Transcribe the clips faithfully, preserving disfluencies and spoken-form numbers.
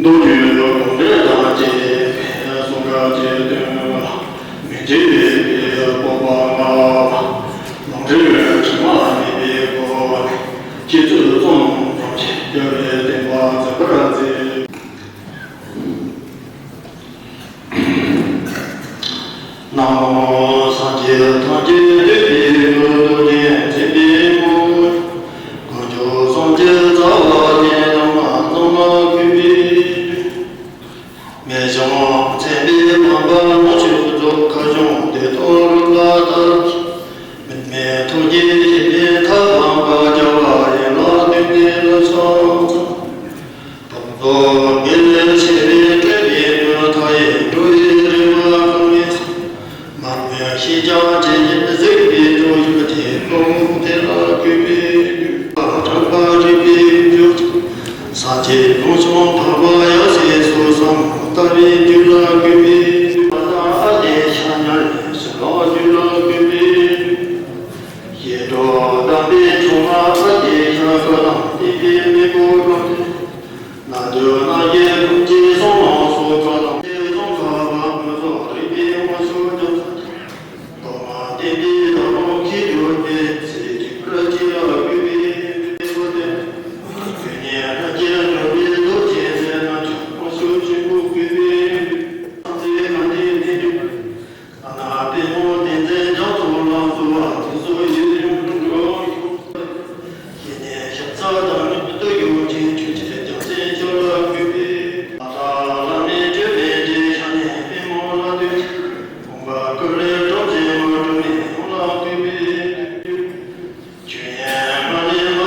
མདོ་རྒྱུད་དོན་འགྲེལ་དང་བཅས་པའི་གསུང་སྐབས་ཀྱི་དོན་མི་འཇིགས་པའི་སྤོབས་པ་མངའ་བ། ལམ་འབྲས་དྲི་མ་མེད་པའི་སྒོ་ནས་སྤྱི་རྩོད་རྩོམ་རྣམས་ཀྱིས་རྒྱལ་བའི་བསྟན་པ་འཛིན་པར་མཛད། ན་མོ། སངས་རྒྱས་ཐམས་ཅད་འདུས་པའི་སྐུ། རྡོ་རྗེ་འཛིན་པའི་དངོས། དཀོན་མཆོག་གསུམ་གྱི་རྩ་བ་ཅན། བླ་མ་ཚང་མ་གུས་པས་འདུད། མི་བྱང་མཚན་དཔེ་དམ་པ་ལོངས་སྤྱོད་རྫོགས། ཁ་བྱང་བདེ་སྟོང་རིགས་པ་ལྟར། མིག་སྨན་ཐུགས་རྗེའི་ཞིང་པའི་ཐབས་དམ་པ། རྒྱལ་བ་ཡན་ལག་བདུན་ལྡན་ལ་ཕྱག་འཚལ། དང་པོ་དགེ་ལེགས་ཆེ་བའི་སྤྲོས་པའི་དོན། མཐའ་ཡས་འགྲོ་བའི་རིམ་པ་ཀུན་ནས། མར་མེ་ཤེས་བྱ་ཇི་སྙེད་གཟིགས་པའི་སྒྲོ། ཡུམ་ཆེན་ཀློང་དེ་ལ་གུས་པས་འདུད། དྲེགས་པ་རིག་པའི་རྒྱུ། སངས་རྒྱས་ཀུན་མཆོག་འཕགས་པ་ཡབ་སྲས་སོགས། ཟབ་མོ་ལྟ་བའི་རྒྱུད་ལ་གུས་པས་འདུད། ཨ་ཏི་ཤ་ཉ་རེ་ཞི་ལྷག་རྒྱུད་ལ་གུས་པས་འདུད། ཡེ་འདྲོག་དམ་པའི་ཆུང་མ་ཨ་ཏི་ཤ། བཀའ་དང་བསྟན་པའི་མེ་འབར་ཀུན་ཏུ། རྣལ་འབྱོར་རྣམས་ཀྱི་ཀུན་གྱི་གསུང་ལ་སོགས། བཀའ་དང་ཚེ་རྫོང་ཁ་བ་ཀུན་སོགས། རིག་པའི་དབང་ཕྱུག་རྒྱ་མཚོ་རྒྱལ། ཐོག་མར་བསྟན་པའི་བདག་པོ་མཁས་གྲུབ་སྟེ། ཚེ་གཅིག་པུར་སྤྱི་ལ་གུས་པས་འདུད། དེ་ནས་རྣམ་མཁྱེན་འགྲོ་བའི་རྡོ་རྗེ་འཛིན། རྣལ་འབྱོར་དབང་ཕྱུག་ཆེན་པོ་གུས་པས་འདུད། ཐམས་ཅད་གང་དེ་དེ་འདྲ། ཨ་ན་པདྨོ་བསྟན་འཛིན་རྒྱ་མཚོ་ལ་གསོལ་བ་འདེབས་སོ། ཡིད་འགྱུར་འགྲོ་ཡུལ། ཞི་གནས་ཞབས་རྩ་བདག་ཉིད་བསྟོད་ཡུལ་ཅན། ཆོས་རྗེ་རྒྱལ་མཚན་མཆོག་ལ་གུས་པས། ཨ་ཏ་བླ་མའི་སྤྲུལ་པའི་རྗེ། ཤ་ཉེ་པདྨོ་ལ་འདུད། དགོངས་པ་ཀུན་ལས་གྲོལ་ཅིང་མ་གྲོལ་ནས། ཡོངས་ལ་གུས་པས་འདུད། ཆོས་དབྱིངས་ལྔ་ལས་མ་གཡོས་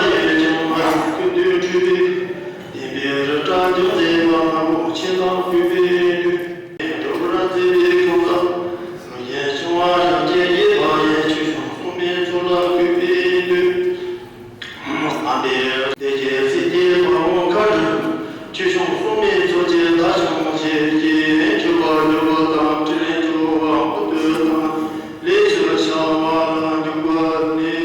ཀྱང་། མ་རིག་ཀུན་ཏུ་འཁྲུལ་པའི་ཀུན། བདེན་པའི་རི་བཀྲ་རྒྱལ་མཚན་པ། དམར་པོ་མཆེ་སྟག་གུས་པས་འདུད། འགྲོ་བར་མཛད་པའི་ཁང་བཟང་། རིན་ཆེན་ཕྱུང་བ་ཞབས་ཀྱིས་བརྒྱན་པ་ཡི། ཆོས་སྐྱོང་སྲུང་མའི་ཚོགས་ལ་གུས་པས་འདུད། དམ་པའི་སྡེ་བརྒྱད་སྲིད་དེ་ཕ་བོང་ཁ་འདྲ། ཆོས་སྐྱོང་སྲུང་མའི་ཚོགས་ཀྱིས་བདག་སྐྱོང་བྱེད་ཅིང་མཆོད་པར་གྱུར་པ་དང་། ཕྲིན་ལས་བཅུ་པ་མགོན་པོ་དང་། ལས་ཚུལ་བྱ་བ་ལ་འཇུག་པ་ནི།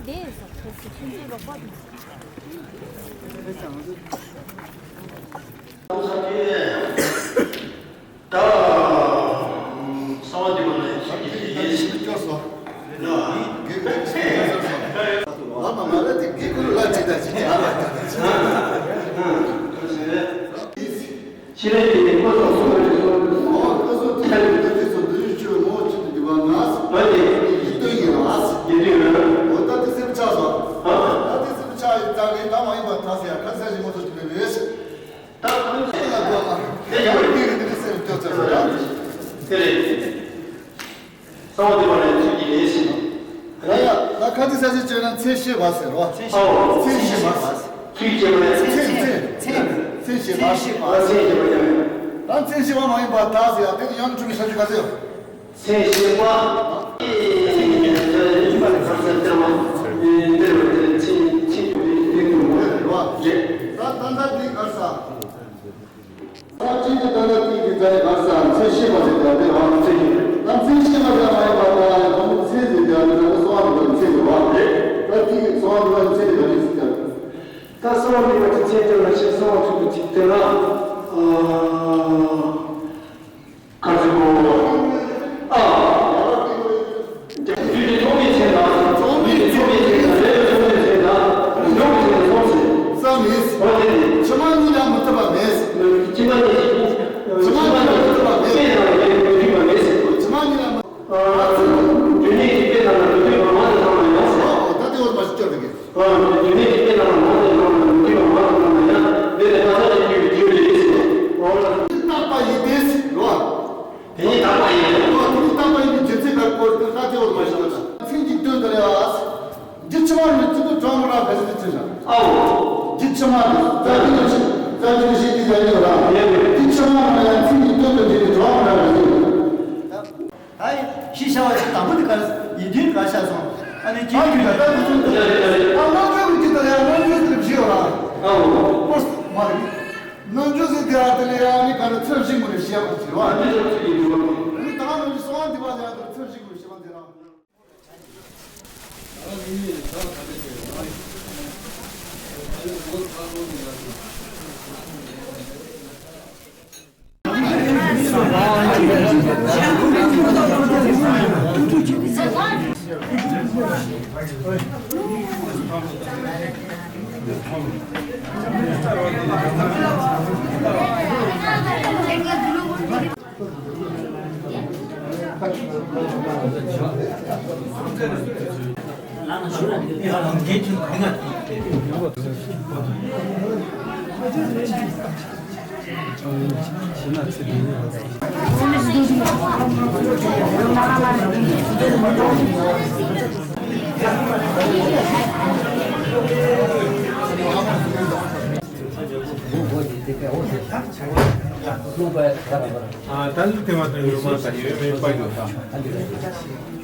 དེ་ཡིན་ཟེར། ཁོ་ཚོ་ཁྱིམ་མཚེས་རོགས་པ་དང་། ད་གསང་བ་འདུས་པ་ལ་ཡིན་ཞིག་གི་ཡིན་ཞིག་སྐྱོར་སོ། ལ་མ་ང་ལ་དེ་གི་ཀུན་ལ་ཅི་ད་ཅི་ཅི་ཨ་ལ་ད་ད་ཅི། ཕྱི་རོལ་གྱི་ལེགས་པོ་སོགས་སུ་མ་ཞིག་སོགས། ཨོ་ད་སོ་ཐ་ཡི་ད་དེ་སོ་འདི་ཡི་ཆོས་ངོ་བོ་གཅིག་ཏུ་འདུས་པ་ན། ཨོ་དེ་ཡིད་རྟོན་ཡིན་ལ། ཡིད་རྟོན་ཡིན་ལ། ཨོ་ད་དེ་སེམས་ཆགས་སོ། ཨ་ད་དེ་སེམས་ཆགས་ཡིན་ཙང་ངས་ད་མ་ཡིན་པ་ད་ཟེར་ཡ་ཁ་ས་ཞིག་ངོ་ཚོ་ཅི་མེད་པས། ད་ཁོང་ཚོ་ལ་གོ་ཨ། དེ་ཡང་དེ་རིགས་དེ་སེམས་སྐྱོ་ཚ་ས་ཡང་དེ་རེད། གསང་བ་འདུས་པ་ལ་ཚུལ་གྱིས་ལེགས་ཤིང་། ཡ་ཡ། ད་ཁ་ཅིག་ས་ཅིག་བཅོས་ན་མཚན་ཤེས་པ་ཟེར་བ། ཨོ། མཚན་ཤེས་པ། ཚུལ་གྱིས་ལེགས། མཚན་མཚན་མཚན་ཤེས་པ། མཚན་ཤེས་པ་ཡང་། ད་མཚན་ཤེས་པ་མ་ཡིན་པ་ད་ཟེར་ཡ་དེ་ནི་ཡང་འཁྲུལ་བའི་ས་ཅིག་ག་ཚོད་ཡོད། མཚན་ཤེས་པ། ཡིན་པ་ལ་གར་ས་སྟེར་བ། སྟེར་བ་དེ་མཚན་མཚན་གྱི་ལེགས་དུ་མ་རེད་བ། རེད། ད་ད་ལྟ་འདི་གར་ས། ད་ཅི་སྟེ་ད་ལྟ་དེའི་རྩ་ནས་གར་ས་མཚན་ཤེས་པ་ཟེར་ཡ་དེ་རང་མཚན་ཡིན། ད་མཚན་ཤེས་པ་ཟེར་མ་ཡིན་པ་ད་ཡང་ཁོང་མཚན་ཟེར་ཡ་དེ་ད་གསང་བ་འདུས་པའི་མཚན་ཟེར་བ་རེད། ད་དེ་གསང་བ་འདུས་པའི་མཚན་དེ་ག་རེ་ཟེར་ཡ། ད་གསང་བ་འདུས་པ་དེ་མཚན་ཅན་ལ་ཤེས་གསང་བ་ཐུག་པའི་ཚིག་དེ་ལ། ཨ། ག་ཚོད་གོ། ཨ། རྒྱ་མཚན་ཐོགས་མེད་མཚན་དང་། ཐོགས་མེད་ཐོགས་མེད་མཚན་དང་། རེ་རེ་ཐོགས་མེད་མཚན་དང་། འཇོག་མི་ཚེ་ལ་སོང་ཟེར། ས་མེད། འོ་དེ་ནི། ཕྱི་མ་གཉིས་ལ་མི་ཐུབ་པ་མེད། ཕྱི་མ་གཉིས་ཀྱི། ཕྱི་མ་གཉིས་ལ་མི་ཐུབ་པ་མེད། དེ་དང་དེ་མི་མཐུན་པ་མེད་ཟེར། ཕྱི་མ་གཉིས་ལ་མི། ཨ། སྡུག་བསྔལ་གྱི་དཔེ་རྣམས་ལ་མི་མཐུན་པ་མ་དེ་ཚང་མ་ཡང་ཟེར། ཨོ་ད་དེ་འོ་མ་ཞིག་སྐྱོར་དུ་གི། ཨ། སྡུག་བསྔལ་གྱི་དཔེ་རྣམས་ལ་མ་དེ་ཚང་མ་མི་མཐུན་པ་མ་དེ་ཚང་མ་ཡང་དེ་ལས་ང་ཚ་ཞིག་འདུས་པའི་རྒྱུ་རེད་ཟེར། ཨོ་ལ། དེ་རྟག་པ་ཡིན་ཏེ་ཟེར་རོ། དེ་ཉིད་རྟག་པ་ཡིན། ཨོ་དེ་ཉིད་རྟག་པ་ཡིན་པའི་རྒྱུ་མཚན་ག་རེ་གོ་ཟེར་ན་ད་དེ་འོ་མ་ཞིག་ལ་ད། མཚན་གྱི་དོན་དེ་རེད་ཨ། རྒྱུ་ཕྱི་མ་ནི་ཚིག་ཏུ་གྲངས་མི་རག་པའི་ཚིག་ཚིག་ར། ཨའོ། རྒྱུ་ཕྱི་མ་ནི་རྩ་རྒྱུ་ནི་རྩ་རྒྱུ་ནི་ཤེས་ཀྱི་རྒྱ་ཡོད་ར། ཡོད་ཡོད། རྒྱུ་ཕྱི་མ་ནི་ཡང་ཚིག་གི་དོན་དུ་འགྲེལ་ཏེ་གྲངས་མི་རག་པའི་ཚིག་ད་ཡིན་ཤེས་བྱ་བ་ཞིག་དང་པོ་དེ་ག་ཡིད་རྟོན་ག་བྱ་སོང་། ཨ་ནི་ཅི་ཡིན་ད་ལྟ་དུ་ཚོད་དུ་ཡ་ཡ་ཡ། ཨ་རྣམ་འཇོག་གི་རྒྱུ་དང་ཡང་རྣམ་འཇོག་གི་རིམ་བཞི་ཡོད་ར། ཨའོ། ཨོ་མ་རེད། རྣམ་འཇོག་ཟེར་དེ་ཨ་དེ་ལས་ཡང་ནི་ག་རེ་ཚོད་བཞི་མོ་ནས་བཤད་པ་ཞིག་ར། རྣམ་འཇོག་ཚོད་བཞི་ཡོད་ར། ཨ་ནི་ད་རྣམ་འཇོག་གསང་བ་འདུས་པ་ལ་ཡང་དེ་ཚོད་བཞི་མོ་ནས་བཤད་པ་འདི་ར། ཨ། ད་ལྟ་དེ་མ་ཐོན་ཡོད་མ་ད་ཡོད་མེད་པ་ཡོད་ད།